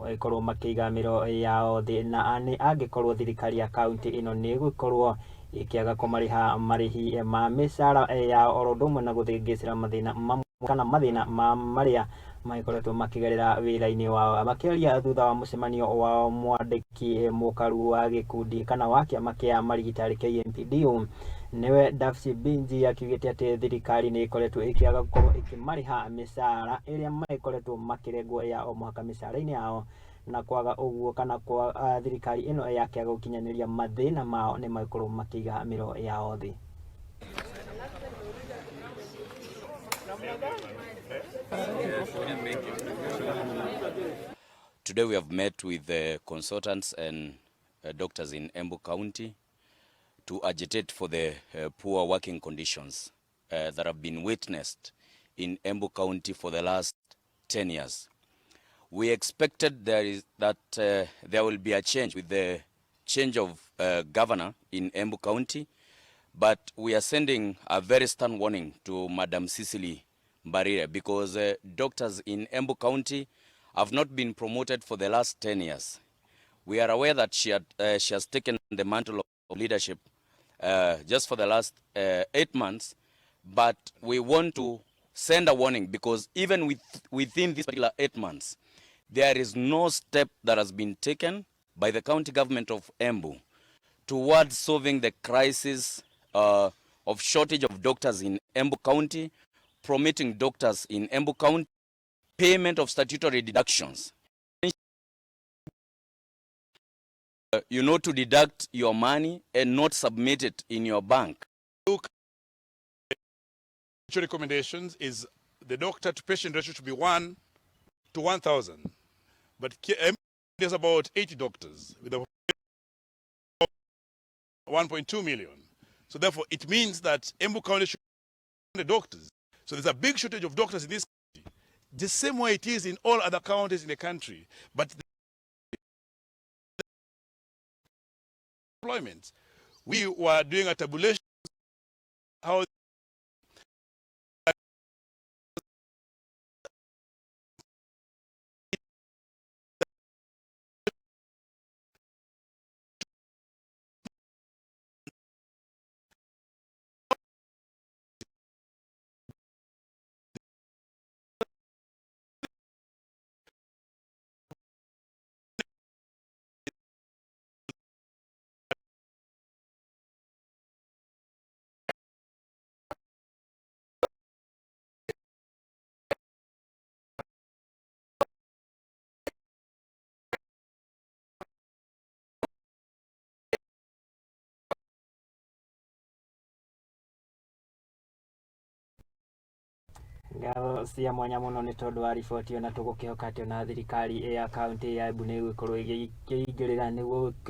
Magũkorwo makĩiga mĩro yao thĩ na nĩ angĩkorwo thirikari ya kaunti ĩno nĩ ĩgũkorwo ĩkĩaga kũmarĩha marĩhi ma mĩcara yao oro ũndũ ũmwe na gũthĩngĩcĩra mathĩna mamwe kana mathĩna ma marĩa magĩkoretwo makĩgerera wĩra-inĩ wao. Makĩaria thutha wa mũcemanio wao, mwandĩki mũkaru wa gĩkundi kana wa kĩama kĩa marigitari KMPDU nĩwe Dafsi Binji akiugĩte atĩ thirikari nĩ ĩkoretwo ĩkĩaga gũkorwo ĩkĩmarĩha mĩcara ĩrĩa magĩkoretwo makĩrengwo ya o mũhaka mĩcara-inĩ yao, na kwaga ũguo kana kwa thirikari ĩno yakĩaga gũkinyanĩria mathĩna mao nĩ magĩkorwo makĩiga mĩro yao thĩ. Today we have met with the consultants and doctors in Embu County to agitate for the poor working conditions that have been witnessed in Embu County for the last 10 years. We expected that there will be a change with the change of governor in Embu County, but we are sending a very stern warning to Madam Cecily Mbarire because doctors in Embu County have not been promoted for the last 10 years. We are aware that she has taken the mantle of leadership just for the last 8 months, but we want to send a warning because even within this particular 8 months, there is no step that has been taken by the county government of Embu towards solving the crisis of shortage of doctors in Embu County, promoting doctors in Embu County, payment of statutory deductions. To deduct your money and not submit it in your bank. Look, recommendations is the doctor to patient ratio should be 1 to 1,000. But there's about 80 doctors with a 1.2 million. So therefore, it means that Embu County should the doctors. So there's a big shortage of doctors in this county, the same way it is in all other counties in the country. But the employment, we were doing a tabulation how Ngatho cia mwanya mũno nĩ tondũ wa riboti ĩyo, na tũgũkĩhoka atĩ ona thirikari ya kaunti ya Embu nĩ ĩgũkorwo ĩkĩingĩrĩra nĩguo.